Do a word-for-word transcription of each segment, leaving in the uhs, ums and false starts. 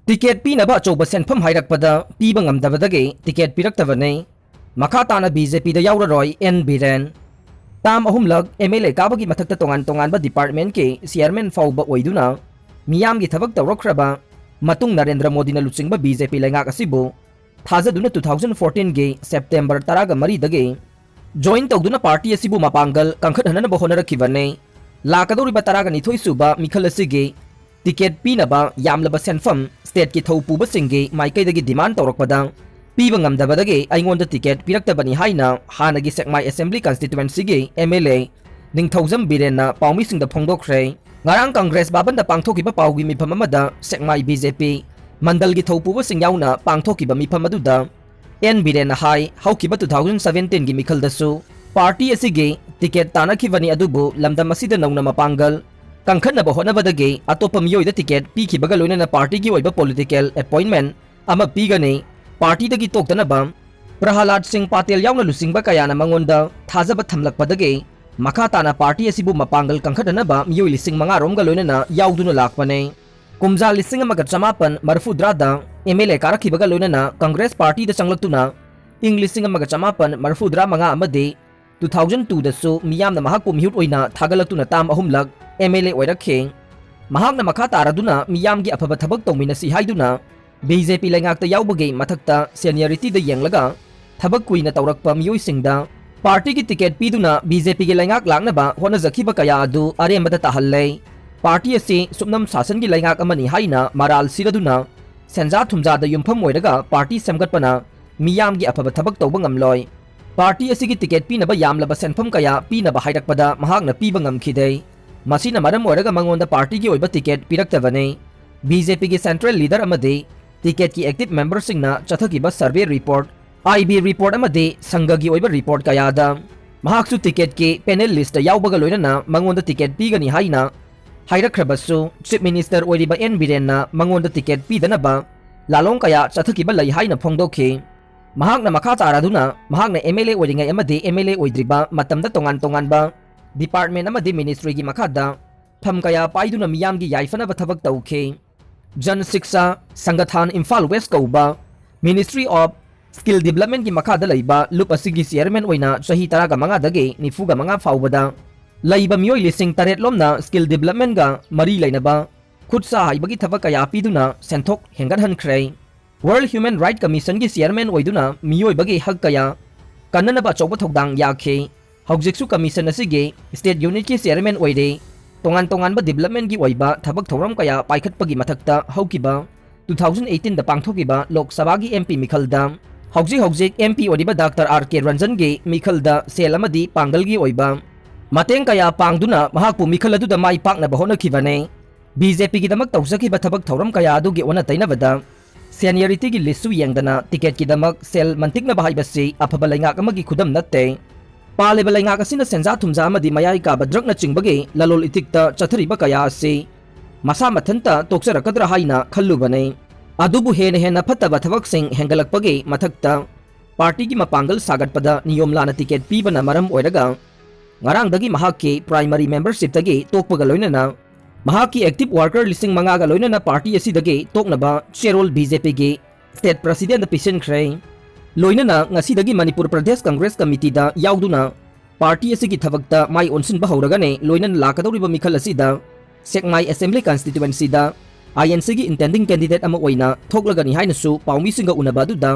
Ticket ꯄꯤꯅꯕ ꯑꯆꯧꯕ ꯁꯦꯟꯐꯝ ꯍꯥꯏꯔꯛꯄꯗ ꯄꯤꯕ ꯉꯝꯗꯕꯗꯒꯤ ꯇꯤꯀꯦꯠ ꯄꯤꯔꯛꯇꯕꯅꯤ꯫ ꯃꯈꯥ ꯇꯥꯅ ꯕꯤ ꯖꯦ ꯄꯤꯗ ꯌꯥꯎꯔꯔꯣꯏ ꯑꯦꯟ ꯕꯤꯔꯦꯟ꯫ ꯇꯥꯝ ꯑꯍꯨꯝꯂꯛ ꯑꯦꯝ ꯑꯦꯜ ꯑꯦ ꯀꯥꯕꯒꯤ ꯃꯊꯛꯇ ꯇꯣꯉꯥꯟ ꯇꯣꯉꯥꯟꯕ ꯗꯤꯄꯥꯔꯠꯃꯦꯟꯠꯀꯤ ꯆꯤꯌꯥꯔꯃꯦꯟ ꯐꯥꯎꯕ ꯑꯣꯏꯗꯨꯅ ꯃꯤꯌꯥꯝꯒꯤ ꯊꯕꯛ ꯇꯧꯔꯛꯈ꯭ꯔꯕ ꯃꯇꯨꯡ ꯅꯔꯦꯟꯗ꯭ꯔ ꯃꯣꯗꯤꯅ ꯂꯨꯆꯤꯡꯕ ꯕꯤ ꯖꯦ ꯄꯤ ꯂꯩꯉꯥꯛ ꯑꯁꯤꯕꯨ ꯊꯥꯖꯗꯨꯅ two thousand fourteen ꯒꯤ ꯁꯦꯞꯇꯦꯝꯕꯔ ꯇꯔꯥꯒ ꯃꯔꯤꯗꯒꯤ ꯖꯣꯏꯟ ꯇꯧꯗꯨꯅ ꯄꯥꯔꯇꯤ ꯑꯁꯤꯕꯨ ꯃꯄꯥꯡꯒꯜ ꯀꯟꯈꯠꯍꯟꯅꯕ ꯍꯣꯠꯅꯔꯛꯈꯤꯕꯅꯤ꯫ ꯂꯥꯛꯀꯗꯧꯔꯤꯕ ꯇꯔꯥꯒ ꯅꯤꯊꯣꯏ ꯁꯨꯕ ꯃꯤꯈꯜ ꯑꯁꯤꯒꯤ ꯇꯤꯀꯦꯠ ꯄꯤꯅꯕ ꯌꯥꯝꯂꯕ ꯁꯦꯟꯐꯝ ꯁ꯭ꯇꯦꯠꯀꯤ ꯊꯧ ꯄꯨꯕꯁꯤꯡꯒꯤ ꯃꯥꯏꯀꯩꯗꯒꯤ ꯗꯤꯃꯥꯟ ꯇꯧꯔꯛꯄꯗ ꯄꯤꯕ ꯉꯝꯗꯕꯗꯒꯤ ꯑꯩꯉꯣꯟꯗ ꯇꯤꯀꯦꯠ ꯄꯤꯔꯛꯇꯕꯅꯤ ꯍꯥꯏꯅ ꯍꯥꯟꯅꯒꯤ ꯁꯦꯛꯃꯥꯏ ꯑꯦꯁꯦꯝꯕ꯭ꯂꯤ ꯀꯟꯁꯇꯤꯇ꯭ꯋꯦꯟꯁꯤꯒꯤ ꯑꯦꯝ ꯑꯦꯜ ꯑꯦ ꯅꯤꯡꯊꯧꯖꯝ ꯕꯤꯔꯦꯟꯅ ꯄꯥꯎꯃꯤꯁꯤꯡꯗ ꯐꯣꯡꯗꯣꯛꯈ꯭ꯔꯦ꯫ ꯉꯔꯥꯡ ꯀꯪꯒ꯭ꯔꯦꯁ ꯚꯕꯟꯗ ꯄꯥꯡꯊꯣꯛꯈꯤꯕ ꯄꯥꯎꯒꯤ ꯃꯤꯐꯝ ꯑꯃꯗ ꯁꯦꯛꯃꯥꯏ ꯕꯤ ꯖꯦ ꯄꯤ ꯃꯟꯗꯜꯒꯤ ꯊꯧꯄꯨꯕꯁꯤꯡ ꯌꯥꯎꯅ ꯄꯥꯡꯊꯣꯛꯈꯤꯕ ꯃꯤꯐꯝ ꯑꯗꯨꯗ ꯑꯦꯟ ꯕꯤꯔꯦꯟꯅ ꯍꯥꯏ, ꯍꯧꯈꯤꯕ two thousand seventeen ꯒꯤ ꯃꯤꯈꯜꯗꯁꯨ ꯄꯥꯔꯇꯤ ꯑꯁꯤꯒꯤ ꯇꯤꯀꯦꯠ ꯇꯥꯟꯅꯈꯤꯕꯅꯤ, ꯑꯗꯨꯕꯨ ꯂꯝꯗꯝ ꯑꯁꯤꯗ ꯅꯧꯅ ꯃꯄꯥꯡꯒꯜ ꯀꯟꯈꯠꯅꯕ ꯍꯣꯠꯅꯕꯗꯒꯤ ꯑꯇꯣꯞꯄ ꯃꯤꯑꯣꯏꯗ ꯇꯤꯀꯦꯠ ꯄꯤꯈꯤꯕꯒ ꯂꯣꯏꯅꯅ ꯄꯥꯔꯇꯤꯒꯤ ꯑꯣꯏꯕ ꯄꯣꯂꯤꯇꯤꯀꯦꯜ ꯑꯦꯄꯣꯏꯟꯃꯦꯟ ꯑꯃ ꯄꯤꯒꯅꯤ꯫ ꯄꯥꯔꯇꯤꯗꯒꯤ ꯇꯣꯛꯇꯅꯕ ꯄ꯭ꯔꯍꯂꯥꯗ ꯁꯤꯡ ꯄꯥꯇꯦꯜ ꯌꯥꯎꯅ ꯂꯨꯆꯤꯡꯕ ꯀꯌꯥꯅ ꯃꯉꯣꯟꯗ ꯊꯥꯖꯕ ꯊꯝꯂꯛꯄꯗꯒꯤ ꯃꯈꯥ ꯇꯥꯅ ꯄꯥꯔꯇꯤ ꯑꯁꯤꯕꯨ ꯃꯄꯥꯡꯒꯜ ꯀꯟꯈꯠꯅꯅꯕ ꯃꯤꯑꯣꯏ ꯂꯤꯁꯤꯡ ꯃꯉꯥ ꯔꯣꯝꯒ ꯂꯣꯏꯅꯅ ꯌꯥꯎꯗꯨꯅ ꯂꯥꯛꯄꯅꯤ꯫ ꯀꯨꯝꯖꯥ ꯂꯤꯁꯤꯡ ꯑꯃꯒ ꯆꯃꯥꯄꯟ ꯃꯔꯐꯨꯇꯔꯥꯗ ꯑꯦꯝ ꯑꯦꯜ ꯑꯦ ꯀꯥꯔꯛꯈꯤꯕꯒ ꯂꯣꯏꯅꯅ ꯀꯪꯒ꯭ꯔꯦꯁ ꯄꯥꯔꯇꯤꯗ ꯆꯪꯂꯛꯇꯨꯅ ꯏꯪ ꯂꯤꯁꯤꯡ ꯑꯃꯒ ꯆꯃꯥꯄꯟ ꯃꯔꯐꯨꯇꯔꯥ ꯃꯉꯥ ꯑꯃꯗꯤ two thousand two ꯗꯁꯨ ꯃꯤꯌꯥꯝꯅ ꯃꯍꯥꯛꯄꯨ ꯃꯤꯍꯨꯠ ꯑꯣꯏꯅ ꯊꯥꯒꯠꯂꯛꯇꯨꯅ ꯇꯥꯝ ꯑꯍꯨꯝꯂꯛ ꯑꯦꯝ ꯑꯦꯜ ꯑꯦ ꯑꯣꯏꯔꯛꯈꯤ꯫ ꯃꯍꯥꯛꯅ ꯃꯈꯥ ꯇꯥꯔꯗꯨꯅ ꯃꯤꯌꯥꯝꯒꯤ ꯑꯐꯕ ꯊꯕꯛ ꯇꯧꯃꯤꯟꯅꯁꯤ ꯍꯥꯏꯗꯨꯅ ꯕꯤ ꯖꯦ ꯄꯤ ꯂꯩꯉꯥꯛꯇ ꯌꯥꯎꯕꯒꯤ ꯃꯊꯛꯇ ꯁꯦꯅꯤꯌꯔꯤꯇꯤꯗ ꯌꯦꯡꯂꯒ ꯊꯕꯛ ꯀꯨꯏꯅ ꯇꯧꯔꯛꯄ ꯃꯤꯑꯣꯏꯁꯤꯡꯗ ꯄꯥꯔꯇꯤꯒꯤ ꯇꯤꯀꯦꯠ ꯄꯤꯗꯨꯅ ꯕꯤ ꯖꯦ ꯄꯤꯒꯤ ꯂꯩꯉꯥꯛ ꯂꯥꯛꯅꯕ ꯍꯣꯠꯅꯖꯈꯤꯕ ꯀꯌꯥ ꯑꯗꯨ ꯑꯔꯦꯝꯕꯗ ꯇꯥꯍꯜꯂꯦ꯫ ꯄꯥꯔꯇꯤ ꯑꯁꯤ ꯁꯨꯞꯅꯝ ꯁꯥꯁꯟꯒꯤ ꯂꯩꯉꯥꯛ ꯑꯃꯅꯤ ꯍꯥꯏꯅ ꯃꯔꯥꯜ ꯁꯤꯔꯗꯨꯅ ꯁꯦꯟꯖꯥ ꯊꯨꯝꯖꯥꯗ ꯌꯨꯝꯐꯝ ꯑꯣꯏꯔꯒ ꯄꯥꯔꯇꯤ ꯁꯦꯝꯒꯠꯄꯅ ꯃꯤꯌꯥꯝꯒꯤ ꯑꯐꯕ ꯊꯕꯛ ꯇꯧꯕ ꯉꯝꯂꯣꯏ꯫ ꯄꯥꯔꯇꯤ ꯑꯁꯤꯒꯤ ꯇꯤꯀꯦꯠ ꯄꯤꯅꯕ ꯌꯥꯝꯂꯕ ꯁꯦꯟꯐꯝ ꯀꯌꯥ ꯄꯤꯅꯕ ꯍꯥꯏꯔꯛꯄꯗ ꯃꯍꯥꯛꯅ ꯄꯤꯕ ꯉꯝꯈꯤꯗꯦ꯫ ꯃꯁꯤꯅ ꯃꯔꯝ ꯑꯣꯏꯔꯒ ꯃꯉꯣꯟꯗ ꯄꯥꯔꯇꯤꯒꯤ ꯑꯣꯏꯕ ꯇꯤꯀꯦꯠ ꯄꯤꯔꯛꯇꯕꯅꯤ꯫ ꯕꯤ ꯖꯦ ꯄꯤꯒꯤ ꯁꯦꯟꯇ꯭ꯔꯦꯜ ꯂꯤꯗꯔ ꯑꯃꯗꯤ ꯇꯤꯀꯦꯠꯀꯤ ꯑꯦꯛꯇꯤꯚ ꯃꯦꯝꯕꯔꯁꯤꯡꯅ ꯆꯠꯊꯈꯤꯕ ꯁꯔꯚꯦ ꯔꯤꯄꯣꯔꯠ, ꯑꯥꯏ ꯕꯤ ꯔꯤꯄꯣꯔꯠ ꯑꯃꯗꯤ ꯁꯪꯘꯒꯤ ꯑꯣꯏꯕ ꯔꯤꯄꯣꯔꯠ ꯀꯌꯥꯗ ꯃꯍꯥꯛꯁꯨ ꯇꯤꯀꯦꯠꯀꯤ ꯄꯦꯅꯦꯜ ꯂꯤꯁꯇ ꯌꯥꯎꯕꯒ ꯂꯣꯏꯅꯅ ꯃꯉꯣꯟꯗ ꯇꯤꯀꯦꯠ ꯄꯤꯒꯅꯤ ꯍꯥꯏꯅ ꯍꯥꯏꯔꯛꯈ꯭ꯔꯕꯁꯨ, ꯆꯤꯐ ꯃꯤꯅꯤꯁꯇꯔ ꯑꯣꯏꯔꯤꯕ ꯑꯦꯟ ꯕꯤꯔꯦꯟꯅ ꯃꯉꯣꯟꯗ ꯇꯤꯀꯦꯠ ꯄꯤꯗꯅꯕ ꯂꯥꯂꯣꯡ ꯀꯌꯥ ꯆꯠꯊꯈꯤꯕ ꯂꯩ ꯍꯥꯏꯅ ꯐꯣꯡꯗꯣꯛꯈꯤ꯫ ꯃꯍꯥꯛꯅ ꯃꯈꯥ ꯇꯥꯔꯗꯨꯅ ꯃꯍꯥꯛꯅ ꯑꯦꯝ ꯑꯦꯜ ꯑꯦ ꯑꯣꯏꯔꯤꯉꯩ ꯑꯃꯗꯤ ꯑꯦꯝ ꯑꯦꯜ ꯑꯦ ꯑꯣꯏꯗ꯭ꯔꯤꯕ ꯃꯇꯝꯗ ꯇꯣꯉꯥꯟ ꯇꯣꯉꯥꯟꯕ ꯗꯤꯄꯥꯔꯠꯃꯦꯟ ꯑꯃꯗꯤ ꯃꯤꯅꯤꯁꯇ꯭ꯔꯤꯒꯤ ꯃꯈꯥꯗ ꯐꯝ ꯀꯌꯥ ꯄꯥꯏꯗꯨꯅ ꯃꯤꯌꯥꯝꯒꯤ ꯌꯥꯏꯐꯅꯕ ꯊꯕꯛ ꯇꯧꯈꯤ꯫ ꯖꯟ ꯁꯤꯛꯁꯥ ꯁꯪꯒꯊꯥꯟ ꯏꯝꯐꯥꯜ ꯋꯦꯁ ꯀꯧꯕ Ministry of Skill Developmentꯀꯤ ꯃꯈꯥꯗ ꯂꯩꯕ ꯂꯨꯞ ꯑꯁꯤꯒꯤ chairman ꯑꯣꯏꯅ ꯆꯍꯤ ꯇꯔꯥꯒ ꯃꯉꯥꯗꯒꯤ ꯅꯤꯐꯨꯒ ꯃꯉꯥ ꯐꯥꯎꯕꯗ ꯂꯩꯕ ꯃꯤꯑꯣꯏ ꯂꯤꯁꯤꯡ ꯇꯔꯦꯠ ꯂꯣꯝꯅ skill developmentꯒ ꯃꯔꯤ ꯂꯩꯅꯕ ꯈꯨꯠ ꯁꯥ ꯍꯩꯕꯒꯤ ꯊꯕꯛ ꯀꯌꯥ ꯄꯤꯗꯨꯅ ꯁꯦꯟꯊꯣꯛ ꯍꯦꯟꯒꯠꯍꯟꯈ꯭ꯔꯦ꯫ World Human Right Commissionꯒꯤ chairman ꯑꯣꯏꯗꯨꯅ ꯃꯤꯑꯣꯏꯕꯒꯤ ꯍꯛ ꯀꯌꯥ ꯀꯟꯅꯅꯕ ꯑꯆꯧꯕ ꯊꯧꯗꯥꯡ ꯌꯥꯈꯤ꯫ ꯍꯧꯖꯤꯛꯁꯨ commission ꯑꯁꯤꯒꯤ state unitꯀꯤ chairman ꯑꯣꯏꯔꯤ꯫ ꯇꯣꯉꯥꯟ ꯇꯣꯉꯥꯟꯕ developmentꯀꯤ ꯑꯣꯏꯕ ꯊꯕꯛ ꯊꯧꯔꯝ ꯀꯌꯥ ꯄꯥꯏꯈꯠꯄꯒꯤ ꯃꯊꯛꯇ ꯍꯧꯈꯤꯕ two thousand eighteenꯗ ꯄꯥꯡꯊꯣꯛꯈꯤꯕ ꯂꯣꯛ ꯁꯚꯥꯒꯤ MP ꯃꯤꯈꯜꯗ ꯍꯧꯖꯤꯛ ꯍꯧꯖꯤꯛ MP ꯑꯣꯏꯔꯤꯕ ꯗꯥꯛꯇꯔ ꯑꯥꯔ ꯀꯦ ꯔꯟꯖꯟꯒꯤ ꯃꯤꯈꯜꯗ ꯁꯦꯜ ꯑꯃꯗꯤ ꯄꯥꯡꯒꯜꯒꯤ ꯑꯣꯏꯕ ꯃꯇꯦꯡ ꯀꯌꯥ ꯄꯥꯡꯗꯨꯅ ꯃꯍꯥꯛꯄꯨ ꯃꯤꯈꯜ ꯑꯗꯨꯗ ꯃꯥꯏ ꯄꯥꯛꯅꯕ ꯍꯣꯠꯅꯈꯤꯕꯅꯤ꯫ BJPꯒꯤꯗꯃꯛ ꯇꯧꯖꯈꯤꯕ ꯊꯕꯛ ꯊꯧꯔꯝ ꯀꯌꯥ ꯑꯗꯨꯒꯤ ꯑꯣꯟꯅ ꯇꯩꯅꯕꯗ seniorityꯒꯤ listꯁꯨ ꯌꯦꯡꯗꯅ ticketꯀꯤꯗꯃꯛ ꯁꯦꯜ ꯃꯟꯇꯤꯛꯅꯕ ꯍꯥꯏꯕꯁꯤ ꯑꯐꯕ ꯂꯩꯉꯥꯛ ꯑꯃꯒꯤ ꯈꯨꯗꯝ ꯅꯠꯇꯦ꯫ ꯄꯥꯜꯂꯤꯕ ꯂꯩꯉꯥꯛ ꯑꯁꯤꯅ ꯁꯦꯟꯖꯥ ꯊꯨꯝꯖꯥ ꯑꯃꯗꯤ ꯃꯌꯥꯏ ꯀꯥꯕ drugꯅꯆꯤꯡꯕꯒꯤ ꯂꯂꯣꯜ ꯏꯇꯤꯛꯇ ꯆꯠꯊꯔꯤꯕ ꯀꯌꯥ ꯑꯁꯤ ꯃꯁꯥ ꯃꯊꯟꯇ ꯇꯣꯛꯆꯔꯛꯀꯗ꯭ꯔꯥ ꯍꯥꯏꯅ ꯈꯜꯂꯨꯕꯅꯤ꯫ ꯑꯗꯨꯕꯨ ꯍꯦꯟꯅ ꯍꯦꯟꯅ ꯐꯠꯇꯕ ꯊꯕꯛꯁꯤꯡ ꯍꯦꯟꯒꯠꯂꯛꯄꯒꯤ ꯃꯊꯛꯇ partyꯒꯤ ꯃꯄꯥꯡꯒꯜ ꯁꯥꯒꯠꯄꯗ ꯅꯤꯌꯣꯝ ꯂꯥꯟꯅ ticket ꯄꯤꯕꯅ ꯃꯔꯝ ꯑꯣꯏꯔꯒ ꯉꯔꯥꯡꯗꯒꯤ ꯃꯍꯥꯛꯀꯤ primary membershipꯇꯒꯤ ꯇꯣꯛꯄꯒ ꯂꯣꯏꯅꯅ ꯃꯍꯥꯛꯀꯤ active worker ꯂꯤꯁꯤꯡ ꯃꯉꯥꯒ ꯂꯣꯏꯅꯅ party ꯑꯁꯤꯗꯒꯤ ꯇꯣꯛꯅꯕ ꯆꯦꯔꯣꯜ BJPꯒꯤ state presidentꯗ ꯄꯤꯁꯤꯟꯈ꯭ꯔꯦ꯫ ꯂꯣꯏꯅꯅ ꯉꯁꯤꯗꯒꯤ ꯃꯅꯤꯄꯨꯔ ꯄ꯭ꯔꯗꯦꯁ ꯀꯪꯒ꯭ꯔꯦꯁ ꯀꯃꯤꯇꯤꯗ ꯌꯥꯎꯗꯨꯅ party ꯑꯁꯤꯒꯤ ꯊꯕꯛꯇ ꯃꯥꯏ ꯑꯣꯟꯁꯤꯟꯕ ꯍꯧꯔꯒꯅꯤ꯫ ꯂꯣꯏꯅꯅ ꯂꯥꯛꯀꯗꯧꯔꯤꯕ ꯃꯤꯈꯜ ꯑꯁꯤꯗ ꯁꯦꯛꯃꯥꯏ assembly constituencyꯗ INCꯒꯤ intending candidate ꯑꯃ ꯑꯣꯏꯅ ꯊꯣꯛꯂꯒꯅꯤ ꯍꯥꯏꯅꯁꯨ ꯄꯥꯎꯃꯤꯁꯤꯡꯒ ꯎꯅꯕ ꯑꯗꯨꯗ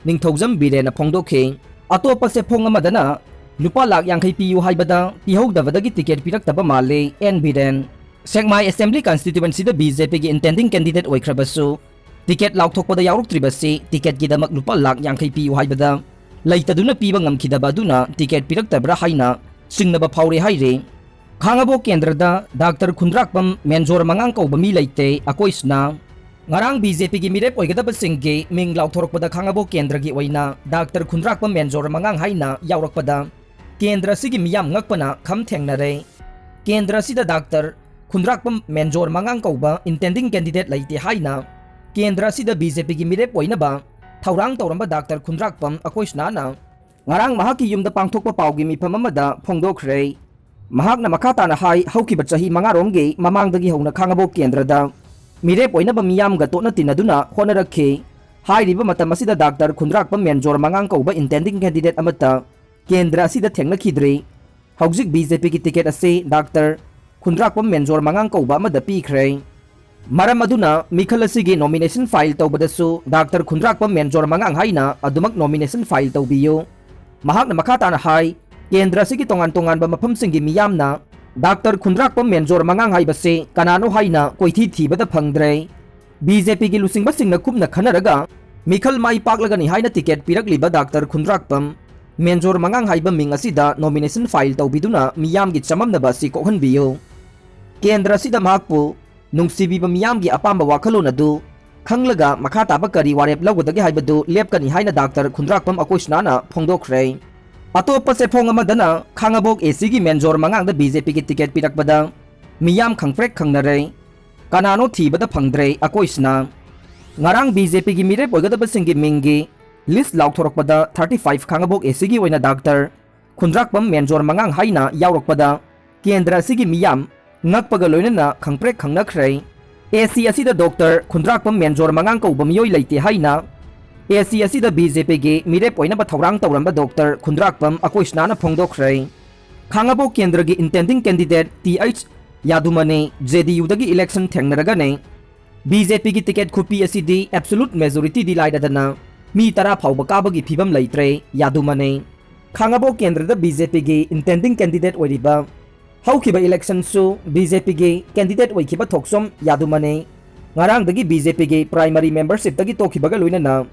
ꯅꯤꯡꯊꯧꯖꯝ ꯕꯤꯔꯦꯟꯅ ꯐꯣꯡꯗꯣꯛꯈꯤ꯫ ꯑꯇꯣꯞꯄ ꯁꯦꯐꯣꯡ ꯑꯃꯗꯅ ꯂꯨꯄꯥ ꯂꯥꯈ ꯌꯥꯡꯈꯩ ꯄꯤꯌꯨ ꯍꯥꯏꯕꯗ ꯄꯤꯍꯧꯗꯕꯗꯒꯤ ticket ꯄꯤꯔꯛꯇꯕ ꯃꯥꯜꯂꯤ ꯑꯦꯟ ꯕꯤꯔꯦꯟ꯫ ꯁꯦꯛꯃꯥꯏ assembly constituencyꯗ BJPꯒꯤ intending candidate ꯑꯣꯏꯈ꯭ꯔꯕꯁꯨ ticket ꯂꯥꯎꯊꯣꯛꯄꯗ ꯌꯥꯎꯔꯛꯇ꯭ꯔꯤꯕꯁꯤ ticketꯀꯤꯗꯃꯛ ꯂꯨꯄꯥ ꯂꯥꯈ ꯌꯥꯡꯈꯩ ꯄꯤꯌꯨ ꯍꯥꯏꯕꯗ ꯂꯩꯇꯗꯨꯅ ꯄꯤꯕ ꯉꯝꯈꯤꯗꯕ ꯑꯗꯨꯅ ticket ꯄꯤꯔꯛꯇꯕ꯭ꯔꯥ ꯍꯥꯏꯅ ꯆꯤꯡꯅꯕ ꯐꯥꯎꯔꯦ ꯍꯥꯏꯔꯤ꯫ ꯈꯥꯉꯕꯣꯛ ꯀꯦꯟꯗ꯭ꯔꯗ ꯗꯥꯛꯇꯔ ꯈꯨꯟꯗ꯭ꯔꯥꯛꯄꯝ ꯃꯦꯟꯖꯣꯔ ꯃꯉꯥꯡ ꯀꯧꯕ ꯃꯤ ꯂꯩꯇꯦ꯫ ꯑꯩꯈꯣꯏꯁꯤꯅ ꯉꯔꯥꯡ BJPꯒꯤ ꯃꯤꯔꯦꯞ ꯑꯣꯏꯒꯗꯕꯁꯤꯡꯒꯤ ꯃꯤꯡ ꯂꯥꯎꯊꯣꯔꯛꯄꯗ ꯈꯥꯉꯕꯣꯛ ꯀꯦꯟꯗ꯭ꯔꯒꯤ ꯑꯣꯏꯅ ꯗꯥꯛꯇꯔ ꯈꯨꯟꯗ꯭ꯔꯥꯛꯄꯝ ꯃꯦꯟꯖꯣꯔ ꯃꯉꯥꯡ ꯍꯥꯏꯅ ꯌꯥꯎꯔꯛꯄꯗ ꯀꯦꯟꯗ꯭ꯔ ꯑꯁꯤꯒꯤ ꯃꯤꯌꯥꯝ ꯉꯛꯄꯅ ꯈꯝ ꯊꯦꯡꯅꯔꯦ꯫ ꯀꯦꯟꯗ꯭ꯔ ꯑꯁꯤꯗ ꯗꯥꯛꯇꯔ ꯈꯨꯟꯗ꯭ꯔꯥꯛꯄꯝ ꯃꯦꯟꯖꯣꯔ ꯃꯉꯥꯡ ꯀꯧꯕ intending candidate ꯂꯩꯇꯦ ꯍꯥꯏꯅ ꯀꯦꯟꯗ꯭ꯔ ꯑꯁꯤꯗ BJPꯒꯤ ꯃꯤꯔꯦꯞ ꯑꯣꯏꯅꯕ ꯊꯧꯔꯥꯡ ꯇꯧꯔꯝꯕ ꯗꯥꯛꯇꯔ ꯈꯨꯟꯗ꯭ꯔꯥꯛꯄꯝ ꯑꯩꯈꯣꯏꯁꯅꯥꯅ ꯉꯔꯥꯡ ꯃꯍꯥꯛꯀꯤ ꯌꯨꯝꯗ ꯄꯥꯡꯊꯣꯛꯄ ꯄꯥꯎꯒꯤ ꯃꯤꯐꯝ ꯑꯃꯗ ꯐꯣꯡꯗꯣꯛꯈ꯭ꯔꯦ꯫ ꯃꯍꯥꯛꯅ ꯃꯈꯥ ꯇꯥꯅ ꯍꯥꯏ, ꯍꯧꯈꯤꯕ ꯆꯍꯤ ꯃꯉꯥꯔꯣꯝꯒꯤ ꯃꯃꯥꯡꯗꯒꯤ ꯍꯧꯅ ꯈꯥꯉꯕꯣꯛ ꯀꯦꯟꯗ꯭ꯔꯗ ꯃꯤꯔꯦꯞ ꯑꯣꯏꯅꯕ ꯃꯤꯌꯥꯝꯒ ꯇꯣꯠꯅ ꯇꯤꯟꯅꯗꯨꯅ ꯍꯣꯠꯅꯔꯛꯈꯤ꯫ ꯍꯥꯏꯔꯤꯕ ꯃꯇꯝ ꯑꯁꯤꯗ ꯗꯥꯛꯇꯔ ꯈꯨꯟꯗ꯭ꯔꯥꯛꯄꯝ ꯃꯦꯟꯖꯣꯔ ꯃꯉꯥꯡ ꯀꯧꯕ intending candidate ꯑꯃꯠꯇ ꯀꯦꯟꯗ꯭ꯔ ꯑꯁꯤꯗ ꯊꯦꯡꯅꯈꯤꯗ꯭ꯔꯤ꯫ ꯍꯧꯖꯤꯛ BJPꯒꯤ ticket ꯑꯁꯤ ꯗꯥꯛꯇꯔ ꯈꯨꯟꯗ꯭ꯔꯥꯛꯄꯝ ꯃꯦꯟꯖꯣꯔ ꯃꯉꯥꯡ ꯀꯧꯕ ꯑꯃꯗ ꯄꯤꯈ꯭ꯔꯦ꯫ ꯃꯔꯝ ꯑꯗꯨꯅ ꯃꯤꯈꯜ ꯑꯁꯤꯒꯤ nomination file ꯇꯧꯕꯗꯁꯨ ꯗꯥꯛꯇꯔ ꯈꯨꯟꯗ꯭ꯔꯥꯛꯄꯝ ꯃꯦꯟꯖꯣꯔ ꯃꯉꯥꯡ ꯍꯥꯏꯅ ꯑꯗꯨꯃꯛ nomination file ꯇꯧꯕꯤꯌꯨ꯫ ꯃꯍꯥꯛꯅ ꯃꯈꯥ ꯇꯥꯅ ꯍꯥꯏ, ꯀꯦꯟꯗ꯭ꯔ ꯑꯁꯤꯒꯤ ꯇꯣꯉꯥꯟ ꯇꯣꯉꯥꯟꯕ ꯃꯐꯝꯁꯤꯡꯒꯤ ꯃꯤꯌꯥꯝꯅ ꯗꯥꯛꯇꯔ ꯈꯨꯟꯗ꯭ꯔꯥꯛꯄꯝ ꯃꯦꯟꯖꯣꯔ ꯃꯉꯥꯡ ꯍꯥꯏꯕꯁꯤ ꯀꯅꯥꯅꯣ ꯍꯥꯏꯅ ꯀꯣꯏꯊꯤ ꯊꯤꯕꯗ ꯐꯪꯗ꯭ꯔꯦ꯫ BJPꯒꯤ ꯂꯨꯆꯤꯡꯕꯁꯤꯡꯅ ꯀꯨꯞꯅ ꯈꯟꯅꯔꯒ ꯃꯤꯈꯜ ꯃꯥꯏ ꯄꯥꯛꯂꯒꯅꯤ ꯍꯥꯏꯅ ticket ꯄꯤꯔꯛꯂꯤꯕ ꯗꯥꯛꯇꯔ ꯈꯨꯟꯗ꯭ꯔꯥꯛꯄꯝ ꯃꯦꯟꯖꯣꯔ ꯃꯉꯥꯡ ꯍꯥꯏꯕ ꯃꯤꯡ ꯑꯁꯤꯗ nomination file ꯇꯧꯕꯤꯗꯨꯅ ꯃꯤꯌꯥꯝꯒꯤ ꯆꯃꯝꯅꯕ ꯑꯁꯤ ꯀꯣꯛꯍꯟꯕꯤꯌꯨ꯫ ꯀꯦꯟꯗ꯭ꯔ ꯑꯁꯤꯗ ꯃꯍꯥꯛꯄꯨ ꯅꯨꯡꯁꯤꯕꯤꯕ ꯃꯤꯌꯥꯝꯒꯤ ꯑꯄꯥꯝꯕ ꯋꯥꯈꯜꯂꯣꯟ ꯑꯗꯨ ꯈꯪꯂꯒ ꯃꯈꯥ ꯇꯥꯕ ꯀꯔꯤ ꯋꯥꯔꯦꯞ ꯂꯧꯒꯗꯒꯦ ꯍꯥꯏꯕꯗꯨ ꯂꯦꯞꯀꯅꯤ ꯍꯥꯏꯅ ꯗꯥꯛꯇꯔ ꯈꯨꯟꯗ꯭ꯔꯥꯛꯄꯝ ꯑꯀꯣꯏꯁꯅꯥꯅ ꯐꯣꯡꯗꯣꯛꯈ꯭ꯔꯦ꯫ ꯑꯇꯣꯞꯄ ꯆꯦꯐꯣꯡ ꯑꯃꯗꯅ ꯈꯥꯉꯕꯣꯛ ACꯒꯤ ꯃꯦꯟꯖꯣꯔ ꯃꯉꯥꯡꯗ BJPꯒꯤ ticket ꯄꯤꯔꯛꯄꯗ ꯃꯤꯌꯥꯝ ꯈꯪꯄ꯭ꯔꯦꯛ ꯈꯪꯅꯔꯦ꯫ ꯀꯅꯥꯅꯣ ꯊꯤꯕꯗ ꯐꯪꯗ꯭ꯔꯦ ꯑꯀꯣꯏꯁꯅꯥ꯫ ꯉꯔꯥꯡ BJPꯒꯤ ꯃꯤꯔꯦꯞ ꯑꯣꯏꯒꯗꯕꯁꯤꯡꯒꯤ ꯃꯤꯡꯒꯤ list ꯂꯥꯎꯊꯣꯔꯛꯄꯗ thirty five ꯈꯥꯉꯕꯣꯛ ACꯒꯤ ꯑꯣꯏꯅ ꯗꯥꯛꯇꯔ ꯈꯨꯟꯗ꯭ꯔꯥꯛꯄꯝ ꯃꯦꯟꯖꯣꯔ ꯃꯉꯥꯡ ꯍꯥꯏꯅ ꯌꯥꯎꯔꯛꯄꯗ ꯀꯦꯟꯗ꯭ꯔ ꯑꯁꯤꯒꯤ ꯃꯤꯌꯥꯝ ꯉꯛꯄꯒ ꯂꯣꯏꯅꯅ ꯈꯪꯄ꯭ꯔꯦꯛ ꯈꯪꯅꯈ꯭ꯔꯦ꯫ AC ꯑꯁꯤꯗ ꯗꯣꯛꯇꯔ ꯈꯨꯟꯗ꯭ꯔꯥꯛꯄꯝ ꯃꯦꯟꯖꯣꯔ ꯃꯉꯥꯡ ꯀꯧꯕ ꯃꯤꯑꯣꯏ ꯂꯩꯇꯦ ꯍꯥꯏꯅ AC ꯑꯁꯤꯗ BJPꯒꯤ ꯃꯤꯔꯦꯞ ꯑꯣꯏꯅꯕ ꯊꯧꯔꯥꯡ ꯇꯧꯔꯝꯕ ꯗꯣꯛꯇꯔ ꯈꯨꯟꯗ꯭ꯔꯥꯛꯄꯝ ꯑꯀꯣꯏꯁꯅꯥꯅ ꯐꯣꯡꯗꯣꯛꯈ꯭ꯔꯦ꯫ ꯈꯥꯉꯕꯣꯛ ꯀꯦꯟꯗ꯭ꯔꯒꯤ intending candidate Th ꯌꯥꯗꯨꯃꯅꯤ JDUꯗꯒꯤ election ꯊꯦꯡꯅꯔꯒꯅꯤ꯫ BJPꯒꯤ ticket ꯈꯨꯄꯤ ꯑꯁꯤꯗꯤ absolute majorityꯗꯤ ꯂꯥꯏꯔꯗꯅ ꯃꯤ ꯇꯔꯥ ꯐꯥꯎꯕ ꯀꯥꯕꯒꯤ ꯐꯤꯕꯝ ꯂꯩꯇ꯭ꯔꯦ꯫ ꯌꯥꯗꯨꯃꯅꯤ ꯈꯥꯉꯕꯣꯛ ꯀꯦꯟꯗ꯭ꯔꯗ BJPꯒꯤ intending candidate ꯑꯣꯏꯔꯤꯕ ꯍꯧꯈꯤꯕ electionꯁꯨ BJPꯒꯤ candidate ꯑꯣꯏꯈꯤꯕ ꯊꯣꯛꯆꯣꯝ ꯌꯥꯗꯨꯃꯅꯤ ꯉꯔꯥꯡꯗꯒꯤ BJPꯒꯤ primary membershipꯇꯒꯤ ꯇꯣꯛꯈꯤꯕꯒ ꯂꯣꯏꯅꯅ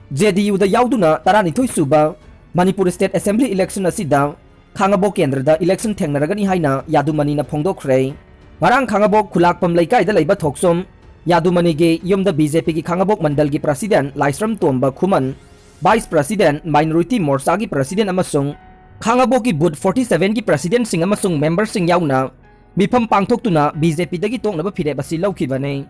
JDUꯗ ꯌꯥꯎꯗꯨꯅ ꯇꯔꯥꯅꯤꯊꯣꯏ ꯁꯨꯕ ꯃꯅꯤꯄꯨꯔ State Assembly election ꯑꯁꯤꯗ ꯈꯥꯉꯕꯣꯛ ꯀꯦꯟꯗ꯭ꯔꯗ election ꯊꯦꯡꯅꯔꯒꯅꯤ ꯍꯥꯏꯅ ꯌꯥꯗꯨꯃꯅꯤꯅ ꯐꯣꯡꯗꯣꯛꯈ꯭ꯔꯦ꯫ ꯉꯔꯥꯡ ꯈꯥꯉꯕꯣꯛ ꯈꯨꯂꯥꯛꯄꯝ ꯂꯩꯀꯥꯏꯗ ꯂꯩꯕ ꯊꯣꯛꯆꯣꯝ ꯌꯥꯗꯨꯃꯅꯤꯒꯤ ꯌꯨꯝꯗ BJPꯒꯤ ꯈꯥꯉꯕꯣꯛ ꯃꯟꯗꯜꯒꯤ president ꯂꯥꯏꯁ꯭ꯔꯝ ꯇꯣꯝꯕ ꯈꯨꯃꯟ, vice president, minority ꯃꯣꯔꯆꯥꯒꯤ president ꯑꯃꯁꯨꯡ ꯈꯥꯉꯕꯣꯛꯀꯤ booth forty sevenꯒꯤ presidentꯁꯤꯡ ꯑꯃꯁꯨꯡ memberꯁꯤꯡ ꯌꯥꯎꯅ ꯃꯤꯐꯝ ꯄꯥꯡꯊꯣꯛꯇꯨꯅ BJPꯗꯒꯤ ꯇꯣꯛꯅꯕ ꯐꯤꯔꯦꯞ ꯑꯁꯤ ꯂꯧꯈꯤꯕꯅꯤ꯫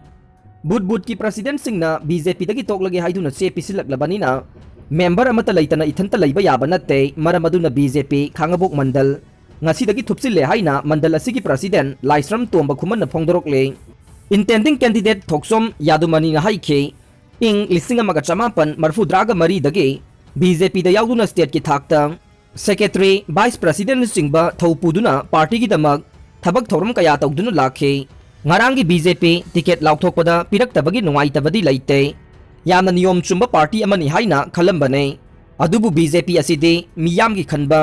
Booth boothꯀꯤ presidentꯁꯤꯡꯅ BJPꯗꯒꯤ ꯇꯣꯛꯂꯒꯦ ꯍꯥꯏꯗꯨꯅ ꯆꯦ ꯄꯤꯁꯤꯜꯂꯛꯂꯕꯅꯤꯅ member ꯑꯃꯠꯇ ꯂꯩꯇꯅ ꯏꯊꯟꯇ ꯂꯩꯕ ꯌꯥꯕ ꯅꯠꯇꯦ꯫ ꯃꯔꯝ ꯑꯗꯨꯅ BJP ꯈꯥꯉꯕꯣꯛ ꯃꯟꯗꯜ ꯉꯁꯤꯗꯒꯤ ꯊꯨꯞꯆꯤꯜꯂꯦ ꯍꯥꯏꯅ ꯃꯟꯗꯜ ꯑꯁꯤꯒꯤ president ꯂꯥꯏꯁ꯭ꯔꯝ ꯇꯣꯝꯕ ꯈꯨꯃꯟꯅ ꯐꯣꯡꯗꯣꯔꯛꯂꯦ꯫ Intending candidate ꯊꯣꯛꯆꯣꯝ ꯌꯥꯗꯨꯃꯅꯤꯅ ꯍꯥꯏꯈꯤ, ꯏꯪ ꯂꯤꯁꯤꯡ ꯑꯃꯒ ꯆꯃꯥꯄꯟ ꯃꯔꯤꯐꯨꯇꯔꯥꯒ ꯃꯔꯤꯗꯒꯤ ꯕꯤ ꯖꯦ ꯄꯤꯗ ꯌꯥꯎꯗꯨꯅ state ꯀꯤ ꯊꯥꯛꯇ secretary, vice president ꯅꯆꯤꯡꯕ ꯊꯧ ꯄꯨꯗꯨꯅ party ꯒꯤꯗꯃꯛ ꯊꯕꯛ ꯊꯧꯔꯝ ꯀꯌꯥ ꯇꯧꯗꯨꯅ ꯂꯥꯛꯈꯤ꯫ ꯉꯔꯥꯡꯒꯤ ꯕꯤ ꯖꯦ ꯄꯤ ticket ꯂꯥꯎꯊꯣꯛꯄꯗ ꯄꯤꯔꯛꯇꯕꯒꯤ ꯅꯨꯡꯉꯥꯏꯇꯕꯗꯤ ꯂꯩꯇꯦ꯫ ꯌꯥꯝꯅ ꯅꯤꯌꯣꯝ ꯆꯨꯝꯕ party ꯑꯃꯅꯤ ꯍꯥꯏꯅ ꯈꯜꯂꯝꯕꯅꯦ꯫ ꯑꯗꯨꯕꯨ ꯕꯤ ꯖꯦ ꯄꯤ ꯑꯁꯤꯗꯤ ꯃꯤꯌꯥꯝꯒꯤ ꯈꯟꯕ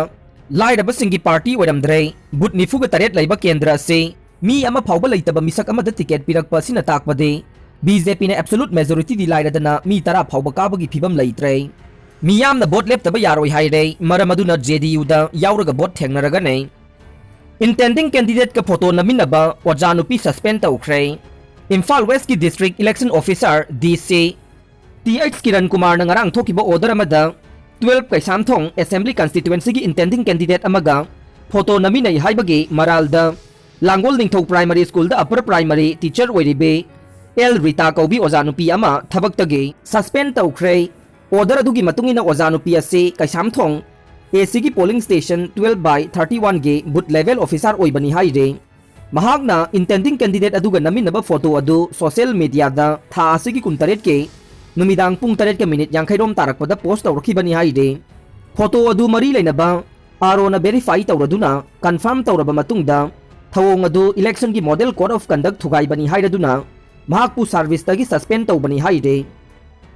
ꯂꯥꯏꯔꯕꯁꯤꯡꯒꯤ party ꯑꯣꯏꯔꯝꯗ꯭ꯔꯦ꯫ Booth ꯅꯤꯐꯨꯒ ꯇꯔꯦꯠ ꯂꯩꯕ ꯀꯦꯟꯗ꯭ꯔ ꯑꯁꯤ ꯃꯤ ꯑꯃ ꯐꯥꯎꯕ ꯂꯩꯇꯕ ꯃꯤꯁꯛ ꯑꯃꯗ ticket ꯄꯤꯔꯛꯄ ꯑꯁꯤꯅ ꯇꯥꯛꯄꯗꯤ ꯕꯤ ꯖꯦ ꯄꯤꯅ absolute majority ꯗꯤ ꯂꯥꯏꯔꯗꯅ ꯃꯤ ꯇꯔꯥ ꯐꯥꯎꯕ ꯀꯥꯕꯒꯤ ꯐꯤꯕꯝ ꯂꯩꯇ꯭ꯔꯦ꯫ ꯃꯤꯌꯥꯝꯅ vote ꯂꯦꯞꯇꯕ ꯌꯥꯔꯣꯏ ꯍꯥꯏꯔꯦ, ꯃꯔꯝ ꯑꯗꯨꯅ ꯖꯦ ꯗꯤ ꯌꯨꯗ ꯌꯥꯎꯔꯒ vote ꯊꯦꯡꯅꯔꯒꯅꯦ꯫ Intending candidate ꯀ photo ꯅꯝꯃꯤꯟꯅꯕ ꯑꯣꯖꯥ ꯅꯨꯄꯤ suspend ꯇꯧꯈ꯭ꯔꯦ꯫ ꯏꯝꯐꯥꯜ West ꯀꯤ district election officer, ꯗꯤ ꯁꯤ, ꯇꯤ ꯑꯩꯆ ꯀꯤꯔꯟ ꯀꯨꯃꯥꯔꯅ ꯉꯔꯥꯡ ꯊꯣꯛꯈꯤꯕ order ꯑꯃꯗ twelve ꯀꯩꯁꯥꯝꯊꯣꯡ assembly constituency ꯒꯤ intending candidate ꯑꯃꯒ photo ꯅꯝꯃꯤꯟꯅꯩ ꯍꯥꯏꯕꯒꯤ ꯃꯔꯥꯜꯗ ꯂꯥꯡꯒꯣꯜ ꯅꯤꯡꯊꯧ primary school ꯗ upper primary teacher ꯑꯣꯏꯔꯤꯕꯤ ꯑꯦꯜ ꯔꯤꯇꯥ ꯀꯧꯕꯤ ꯑꯣꯖꯥ ꯅꯨꯄꯤ ꯑꯃ ꯊꯕꯛꯇꯒꯤ suspend ꯇꯧꯈ꯭ꯔꯦ꯫ Order ꯑꯗꯨꯒꯤ ꯃꯇꯨꯡ ꯏꯟꯅ ꯑꯣꯖꯥ ꯅꯨꯄꯤ ꯑꯁꯤ ꯀꯩꯁꯥꯝꯊꯣꯡ ꯑꯦ ꯁꯤ ꯒꯤ polling station twelve by thirty one ꯒꯤ booth level officer ꯑꯣꯏꯕꯅꯤ ꯍꯥꯏꯔꯤ꯫ ꯃꯍꯥꯛꯅ intending candidate ꯑꯗꯨꯒ ꯅꯝꯃꯤꯟꯅꯕ photo ꯑꯗꯨ social media ꯗ ꯊꯥ ꯑꯁꯤꯒꯤ ꯀꯨꯟꯇꯔꯦꯠꯀꯤ ꯅꯨꯃꯤꯗꯥꯡ ꯄꯨꯡ ꯇꯔꯦꯠꯀ minute ꯌꯥꯡꯈꯩꯔꯣꯝ ꯇꯥꯔꯛꯄꯗ post ꯇꯧꯔꯛꯈꯤꯕꯅꯤ ꯍꯥꯏꯔꯤ꯫ Photo ꯑꯗꯨ ꯃꯔꯤ ꯂꯩꯅꯕ ꯑꯥꯔ ꯑꯣꯅ verify ꯇꯧꯔꯗꯨꯅ confirm ꯇꯧꯔꯕ ꯃꯇꯨꯡꯗ ꯊꯧꯑꯣꯡ ꯑꯗꯨ election ꯒꯤ model code of conduct ꯊꯨꯒꯥꯏꯕꯅꯤ ꯍꯥꯏꯔꯗꯨꯅ ꯃꯍꯥꯛꯄꯨ service ꯇꯒꯤ suspend ꯇꯧꯕꯅꯤ ꯍꯥꯏꯔꯤ꯫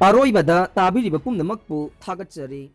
ꯑꯔꯣꯏꯕꯗ ꯇꯥꯕꯤꯔꯤꯕ ꯄꯨꯝꯅꯃꯛꯄꯨ ꯊꯥꯒꯠꯆꯔꯤ꯫